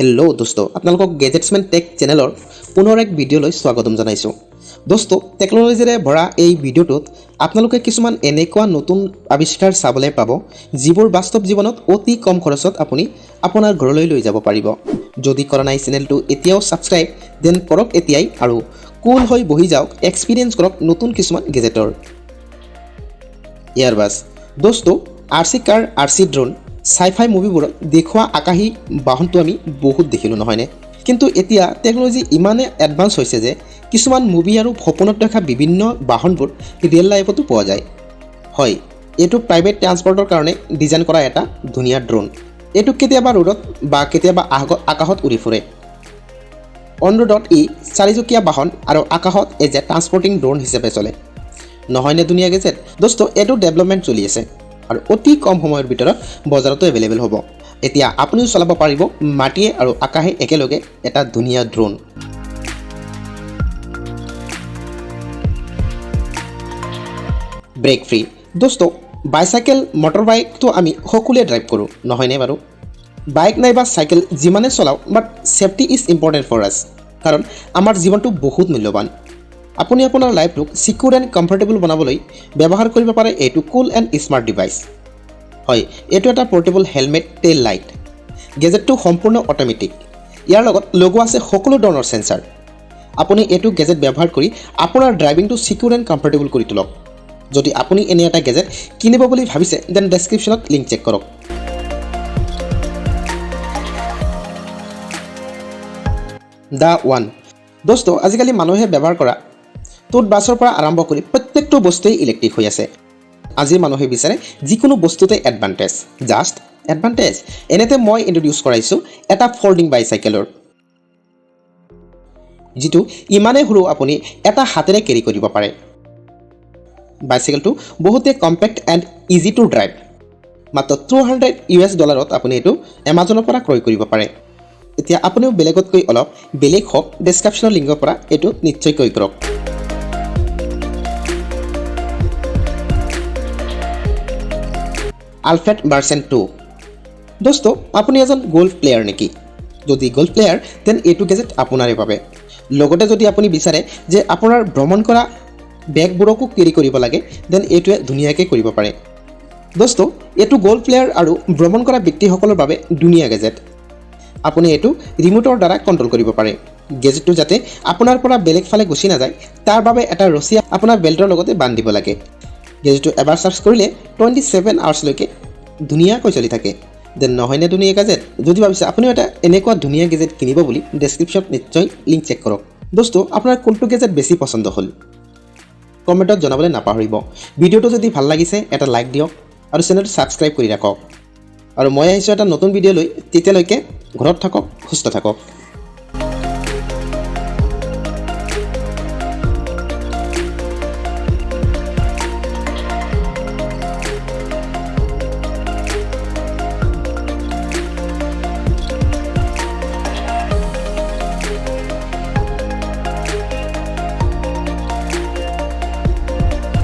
Hello' দোস্ত, আপোনালোকক গেজেটছমেন tech চেনেলৰ পুনৰ এক ভিডিঅ'লৈ স্বাগতম জনাইছোঁ। দোস্ত, টেকন'লজিৰে ভৰা এই ভিডিঅ'টোত আপোনালোকে কিছুমান এনেকুৱা নতুন আৱিষ্কাৰ চাবলৈ পাব, যিবোৰ বাস্তৱ জীৱনত অতি কম খৰচত আপুনি আপোনাৰ ঘৰলৈ লৈ যাব পাৰিব। যদি কৰা নাই চেনেলটো এতিয়াও ছাবস্ক্ৰাইব, then কৰক এতিয়াই আৰু কুল হৈ বহি যাওক, এক্সপিৰিয়েঞ্চ কৰক নতুন কিছুমান গেজেটৰ। এয়াৰবাছ। দোস্ত, RC car, RC drone, sci-fi মুভিবোৰত দেখুওৱা আকাশী বাহনটো আমি বহুত দেখিলোঁ, নহয়নে? কিন্তু এতিয়া টেকন'লজি ইমানেই এডভান্স হৈছে যে কিছুমান মুভি আৰু সপোনত দেখা বিভিন্ন বাহনবোৰ ৰিয়েল লাইফতো পোৱা যায়। হয়, এইটো প্ৰাইভেট ট্ৰান্সপৰ্টৰ কাৰণে ডিজাইন কৰা এটা ধুনীয়া ড্ৰোন। এইটো কেতিয়াবা ৰোডত বা কেতিয়াবা আকাশত উৰি ফুৰে। অন ৰোডত ই চাৰিচকীয়া বাহন আৰু আকাশত এজ এ ট্ৰান্সপৰ্টিং ড্ৰোন হিচাপে চলে। নহয়নে ধুনীয়া গেজেট? দোস্ত, এইটো ডেভেলপমেণ্ট চলি আছে আৰু অতি কম সময়ৰ ভিতৰত বজাৰতো এভেইলেবল হ'ব। এতিয়া আপুনিও চলাব পাৰিব মাটিয়ে আৰু আকাশে একেলগে এটা ধুনীয়া ড্ৰোন। Brake free. দোস্ত, বাইচাইকেল, মটৰ বাইকটো আমি সকলোৱে ড্ৰাইভ কৰোঁ, নহয়নে বাৰু? বাইক নাইবা চাইকেল যিমানে চলাওঁ, but safety is important for us, কাৰণ আমাৰ জীৱনটো বহুত মূল্যৱান। আপুনি আপোনাৰ লাইফটোক ছিকিউৰ এণ্ড কমফৰ্টেবল বনাবলৈ ব্যৱহাৰ কৰিব পাৰে এইটো কুল এণ্ড স্মাৰ্ট ডিভাইচ। হয়, এইটো এটা পৰ্টেবল হেলমেট টেইল লাইট। গেজেটটো সম্পূৰ্ণ অট'মেটিক। ইয়াৰ লগত লগোৱা আছে সকলো ধৰণৰ চেঞ্চাৰ। আপুনি এইটো গেজেট ব্যৱহাৰ কৰি আপোনাৰ ড্ৰাইভিংটো ছিকিউৰ এণ্ড কমফৰ্টেবল কৰি তোলক। যদি আপুনি এনে এটা গেজেট কিনিব বুলি ভাবিছে, then ডেছক্ৰিপশ্যনত লিংক চেক কৰক। The one. দোস্ত, আজিকালি মানুহে ব্যৱহাৰ কৰা টুথব্ৰাছৰ পৰা আৰম্ভ কৰি প্ৰত্যেকটো বস্তুৱেই ইলেক্ট্ৰিক হৈ আছে। আজিৰ মানুহে বিচাৰে যিকোনো বস্তুতে এডভান্টেজ, জাষ্ট এডভান্টেজ। এনেতে মই ইণ্ট্ৰডিউচ কৰাইছোঁ এটা ফল্ডিং বাইচাইকেলৰ, যিটো ইমানেই সৰু, আপুনি এটা হাতেৰে কেৰি কৰিব পাৰে। বাইচাইকেলটো বহুতে compact and easy to drive। মাত্ৰ 200 US ডলাৰত আপুনি এইটো এমাজনৰ পৰা ক্ৰয় কৰিব পাৰে। এতিয়া আপুনিও বেলেগতকৈ অলপ বেলেগ হওক। ডেছক্ৰিপশ্যনৰ লিংকৰ পৰা এইটো নিশ্চয় ক্ৰয় কৰক। Alfred version 2। দোস্ত, আপুনি এজন গল্ফ প্লেয়াৰ নেকি? যদি গল্ফ প্লেয়াৰ, then এইটো গেজেট আপোনাৰে বাবে। লগতে যদি আপুনি বিচাৰে যে আপোনাৰ ভ্ৰমণ কৰা বেগবোৰকো কেৰি কৰিব লাগে, then এইটোৱে ধুনীয়াকৈ কৰিব পাৰে। দোস্ত, এইটো গল্ফ প্লেয়াৰ আৰু ভ্ৰমণ কৰা ব্যক্তিসকলৰ বাবে ধুনীয়া গেজেট। আপুনি এইটো ৰিম'টৰ দ্বাৰা কণ্ট্ৰল কৰিব পাৰে। গেজেটটো যাতে আপোনাৰ পৰা বেলেগ ফালে গুচি নাযায়, তাৰ বাবে এটা ৰছী আপোনাৰ বেল্টৰ লগতে বান্ধিব লাগে। গেজেটটো এবাৰ চাৰ্জ কৰিলে 27 আৱাৰ্ছলৈকে ধুনীয়াকৈ চলি থাকে। Then নহয়নে ধুনীয়া গেজেট? যদি ভাবিছে আপুনিও এটা এনেকুৱা ধুনীয়া গেজেট কিনিব বুলি, ডেছক্ৰিপশ্যনত নিশ্চয় লিংক চেক কৰক। দোস্ত, আপোনাৰ কোনটো গেজেট বেছি পচন্দ হ'ল, কমেণ্টত জনাবলৈ নাপাহৰিব। ভিডিঅ'টো যদি ভাল লাগিছে, এটা লাইক দিয়ক আৰু চেনেলটো ছাবস্ক্ৰাইব কৰি ৰাখক। আৰু মই আহিছোঁ এটা নতুন ভিডিঅ' লৈ। তেতিয়ালৈকে ঘৰত থাকক, সুস্থ থাকক।